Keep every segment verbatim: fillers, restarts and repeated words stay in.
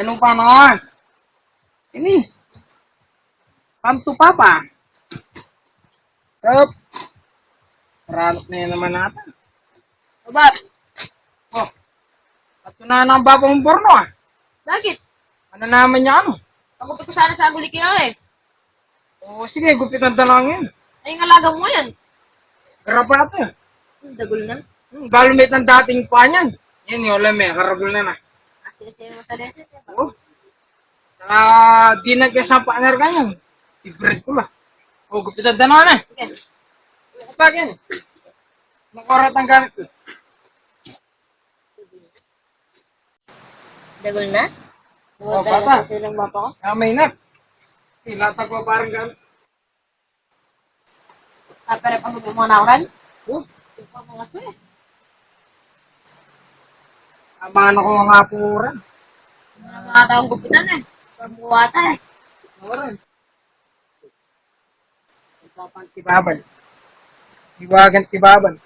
Anu pa naman? Ini. Pam tu papa. Up. Ralat na yan naman ata. O, Bap. O. At na nang baba mong porno, ah. Bakit? Ano naman niya, ano? Ako pa sana sa guli kaya, eh. O, sige, gupitan da lang yan. Ay, ang alaga mo yan. Garapata. Hmm, dagul na. Hmm, balu may tanda ating pa niyan. Yan, yung alam eh, karagul na na. Kasi, kasi, matalente. O. Saka, di na kaya sa partner ka niyan. I-breed ko ba? O, gupitan da na na. Sige. Ano ka pa, yan? Makurat ang gamit ko. Dagul na? O, dagul na bata. Sa silang bapa ko? Kamay na. Ilata ko parang gan-, Kapere pa mo mga nauran? O, yung pa mga swe. Amano ko nga puran. Mga bata ang gupitan, eh. Pamuwata, eh. Nauran. Usapan tibaban. Iwagan tibaban.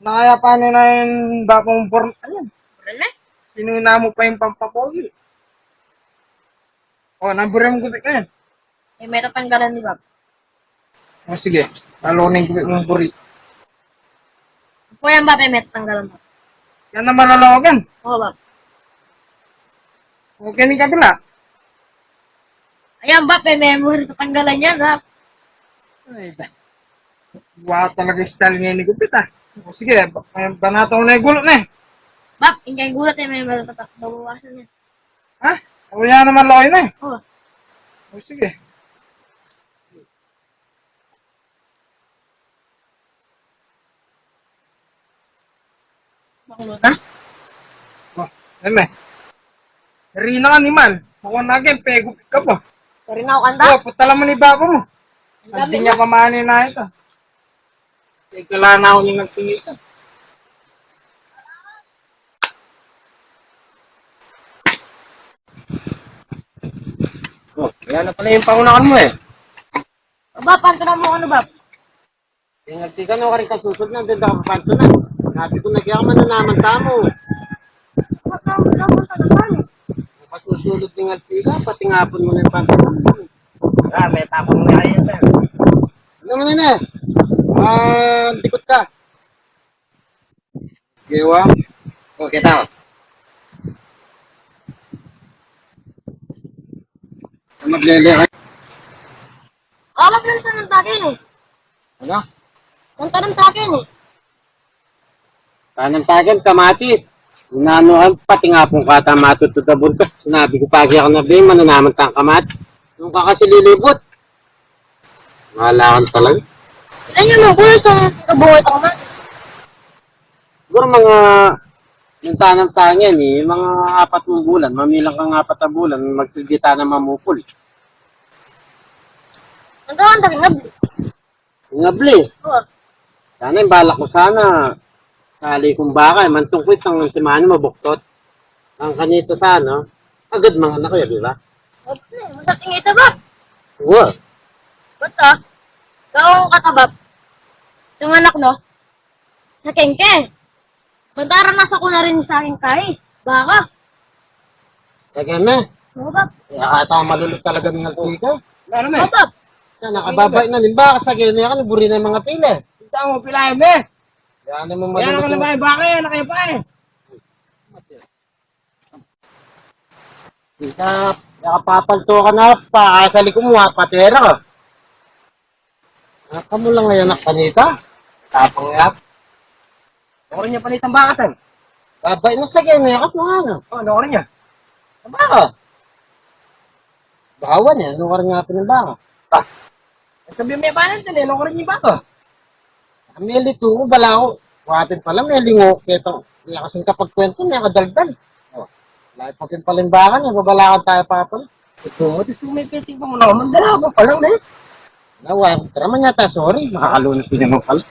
Na kaya paano na yung bapang form, ano? Form na? Sinuna mo pa yung pampapogi. O, nabura mo gubi ka yan. Eh, may tatanggalan ni Bap. O, sige. Lalo na yung gubi mong buri. Kuya, Bap, eh, may tatanggalan, Bap. Yan na malalawagan. Oo, Bap. O, kaya ni kabila. Ayan, Bap, eh, may mura tatanggalan yan, Bap. Ay, da. Wa talaga yung style ngayon ni Gupit, ah. O, sige, ba-, banatan ko na yung gulut na, eh. Bap, yung kayong gulut, eh, may matatak-, babawasan yan. Ha? O, yan naman, laki na, eh. Oo. O, sige. Makulot na? O, eme. Rina ka, animal. Makuha na agad, pegupit ka pa. Rina ka, kanta? O, putala mo ni baba mo. Ang dami niya na. Pamani na ito. Teka lang, ako yung nagpinita. O, yan na pala yung pangunahan mo, eh. Bap, pantunan mo, ano, Bap? Tingnan, tika, no, karing kasusud na, doon ka papantunan. Sabi ko na kaya, mananaman tamu. Bap, ang, ang, ang, ang, ang. Kasusulud, tingnan, tika, pati nga po mo na yung pantunan. Ah, may tapang na yan, sir. Ano mo na na? Ah, dikot ka. Gewa. O, kita. Maglele ka. Alat ng tanong sa akin, eh. Ano? Ang tanong sa akin, eh. Tanam sa akin, kamatis. Inano ka, pati nga pong kata matutud a bulto. Sinabi ko pa siya na, "Be, mananaman tang kamatis." Nung ka kasi lilibot. Wala kang talaga. Ano yung magulo sa pagkabuhay ng kamatis? Siguro mga, yung tanam sa akin, eh, mga apat mong bulan, mamilang kang apat na bulan, magsilbi tanam mamupul. Ang gawang dami nga. Ngabli. Oo. Sana yung balak ko sana, sali kung baka, eh, mantungkit ang simano mabuktot. Ang kanita sana, agad mga anak ya, di ba? Okay, masating ito ba? Oo. Ba't ah? Gawang katabap. Yung anak, no? Sa kengke. Mataran na sa ko na rin sa aking kai. Baka. Kaya na. Oo, Bap. Kaya ata malulot talaga ng altika. Ano na? Oo, Bap. Yan, nakababay na. Limba ka sa kanya, kan buri na yung mga pila. Kita mo, pila yan, eh. Yan naman. Kaya malulot naman na yung tayo, baka yan, na kayo pa, eh. Ika, nakapapalto ka na, pa, asali ko mo, patera ka. Nakamu lang ngayon ang panita. Tapang nga. Ano rin niya panitang bakasan? Babay na sa ganyan, yakat mo nga, no? Oh, ano rin niya? Ang baka? Bawan eh, ano ka rin nga pinang baka? Ah. Sabi may banan din eh, ano rin yung baka? Ang nilito ko, bala ko. Watin pala, may lingo. Keto, may kasing kapagkwento, may kadaldal. Oh. Lahat pa pin palimbakan, eh, babalakan tayo pa pala. Ito, ito, sumipit, tingnan mo naman, dala mo pa lang, eh. Nawa, tara man yata, sorry. Makakalunod din naman pala.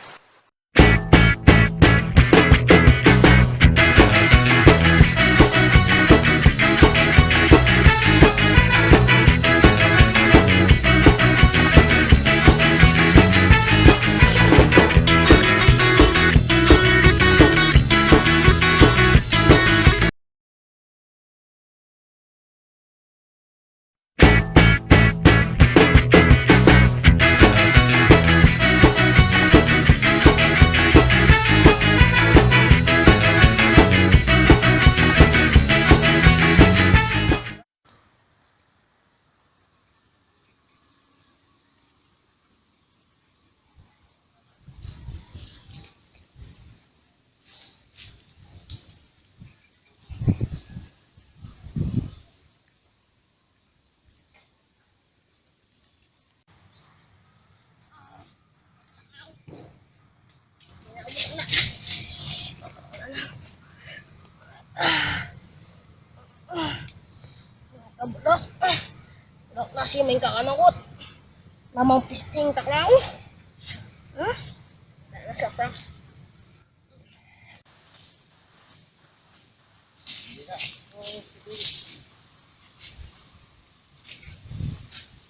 Kasi main kakanakut. Mamang pisting takla ku. Ha? Nasaksak.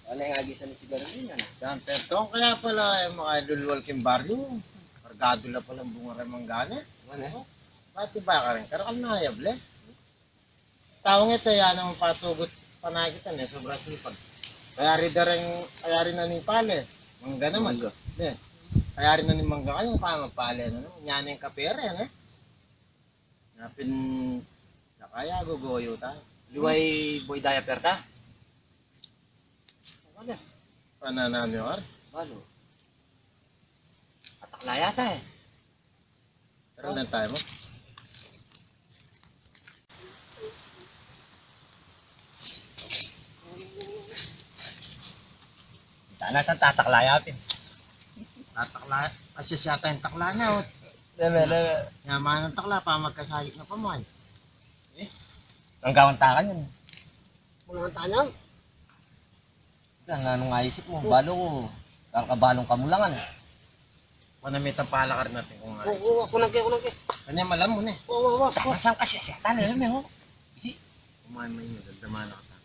Ano yung agisan ni sigarilyo niya, no? Dan, pero tong kaya pala yung mga lulwal king baryo. Kargado la palang bunga reng mangga ne. Ano? Pati ba ka rin? Karakal na ayable. Tau ngeto, ya naman patugut panakitan e, sobra sipag. Kayari da reng, kayari na ning pale. Mangga naman. Mangga. Ne. Kayari na ning mangga kayu, pangapale na naman. Nya na ing kapere, ne? Nya pin, kaya gugoyo ta. Liway boy diaper ta. Ano? Pananano yun? Balo. Atak la yata e. Tara, ulan tayo mo. Tana sa tatakla yapin. Tatakla, asya siya tayong takla na, oh. Deme, deme. Yaman ng takla, pa magkasayik na pa mo, ay. Eh? Ang gawang takan yan. Wala kang tanam. Yan, anong aisip mo? Balo ko, kakabalong kamulangan. Panamitan palakar natin kung Oo, aisip. Oo, ako lang kayo, ako lang kayo. Kanya malam mo na eh. Oo, oo, oo. Saan, saan kasi, saan, saan, saan, saan, Kumain mo yun, damdaman na kita.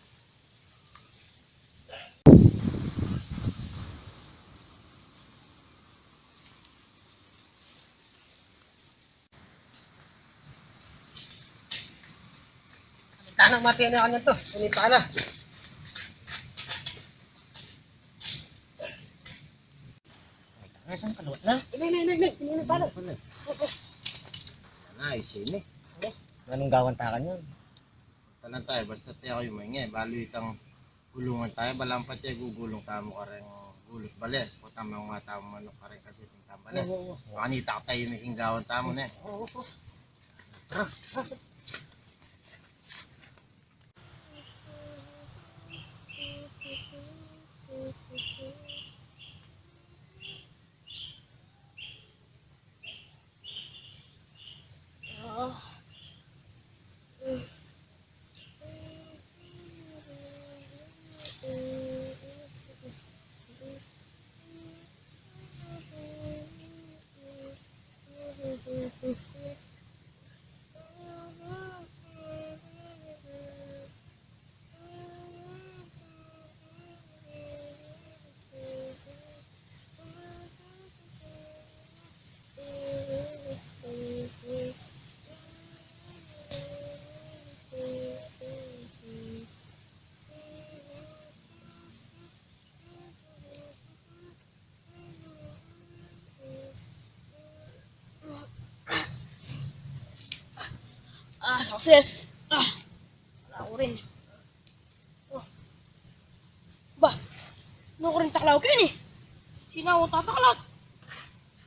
Tanang mati na kanya to. Ini pala. Ay, tanga, saan kaluwat na? Ini, ini, ini, ini, ini pala. Ano, isi ini? Anong gawan takan yun? Tanan tayo, basta tayo kayo maingay. Balo itang gulungan tayo, balang patse gugulung tamu kareng gulut bale. Kota mo nga tamu manuk kareng kasi pintang bale. Oo, oo, oo. Pakanita ka tayo, may kinggawan tamu ne. Oo, oo. Tara. Ah, success. Ah, wala ko rin. Oh. Ba, ano ko rin taklaw keni? Sinaw tatakla.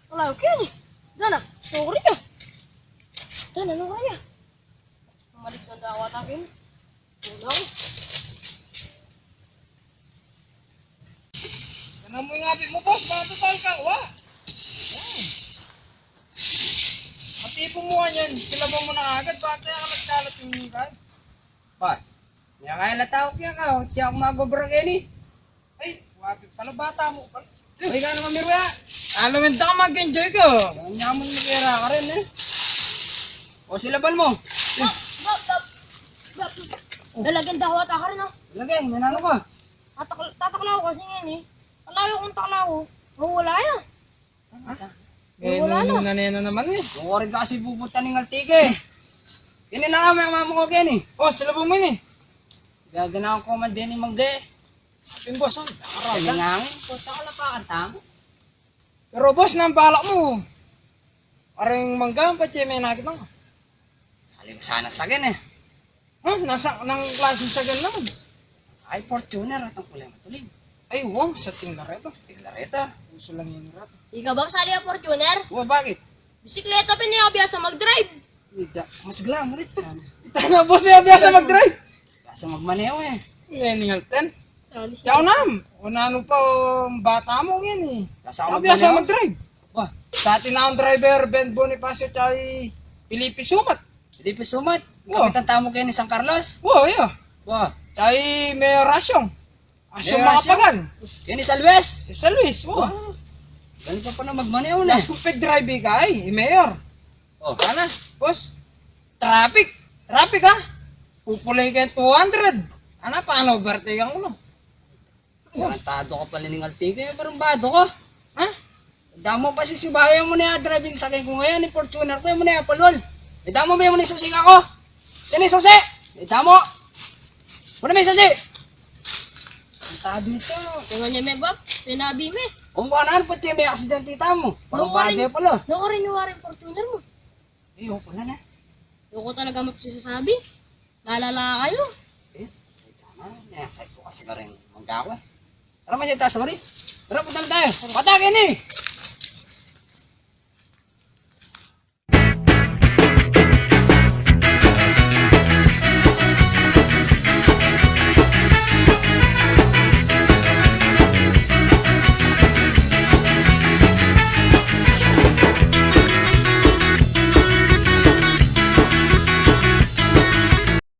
Taklaw keni. Dana, ano ko rin ya? Dana, ano ko rin ya? Malik na daw ata keni. Wala ko. Ano mo yung abi mo, boss? Mga total ka, wa? Yan. Matipong mo yan. Sila ba mo na agad? Bakit kaya ka nagkalat yung kan? Ba? Kaya kaya lataw kaya ka. Siya akong magobra keni. Ay, wapi pala, bata mo pala. Ay, ka naman, Mirwa. Alam mo, daka mag-enjoy ka. Ang yaman mo kaya ka rin, eh. O, silaban mo. Bap, bap, bap. Bap. Lalagyan daw ata ka rin, ah. Lagyan, nanalo ka. Tatak-, tataklaw ko kasi ngayon, eh. Kalayo kong taklaw ko. Mawala yan. Ha? Eh, wala na. Nung nanena naman, eh. Kung wari kasi pupunta ning Antique. Ini na nga, may mama ko, Kenny. Oh, sila po mo ini. Gaganawan ko man din yung mangge. Apin, boss, oh. Kaya nga, eh, punta ka na pa, kanta mo. Pero, boss, nang balak mo. Aring mangga, ang patse may nakit lang. Aling sana sa akin, eh. Ha? Nasa, nang klaseng sagan naman? Ay, Fortuner, at ang kulay matuling. Ay, wow, sa Tinglareta. Tinglareta. Uso lang yung rata. Ikaw ba kasali ang Fortuner? Wa, bakit? Bisikleta, pin, di ako biyasa mag-drive. Ida, mas glamourit pa. Ita na, boss, yung biyasa mag-drive. Biyasa magmaneho, eh. Ngayon, ningalten. Sorry, sorry. Yaw nam, o nanu pa, o, bata mo ngayon, eh. Biyasa magmaneho. Biyasa mag-drive. Wa, dati na akong driver, Ben Bonifacio, tsaka i Felipe Sumat. Felipe Sumat? Wa. Kapitan tamu keni San Carlos? Wa, iya. Wa. Tsaka i Mayor Rasyong. Asya, mga pagan. Yan, isa Luis. Isa Luis, o. Wow. Galing pa pala magmaneho na. Tapos kung pag-drive ka, ay, i-mayor. O. Ana, boss, traffic. Traffic, ha? Pupulay ka two hundred. Ana, paano overtake ang ulo? Tarantado ka pala ning Altique, e, barumbado ka. Ha? Damo pa sisibayan mu na ya driving sakin ku ngeni, Fortuner ku, e mu na ya palwal. E, damo, me mu na isusi kaku. Tini susi! E, damo! Mu na me isusi! Tarantado ita. Tingnan niya, me, Bap. Pinabi, me. Kung kuanan, pati me aksidente tamu. Barumbado pala. Naku rin, naku rin Fortuner mu. E, o pala na. Naku, talaga mapagsasabi. Malala kayu. E, tama. E, sabi ku kasi karing manggawa. Tara, masyad ta, sorry. Tara, punta na tayo. Patake ini!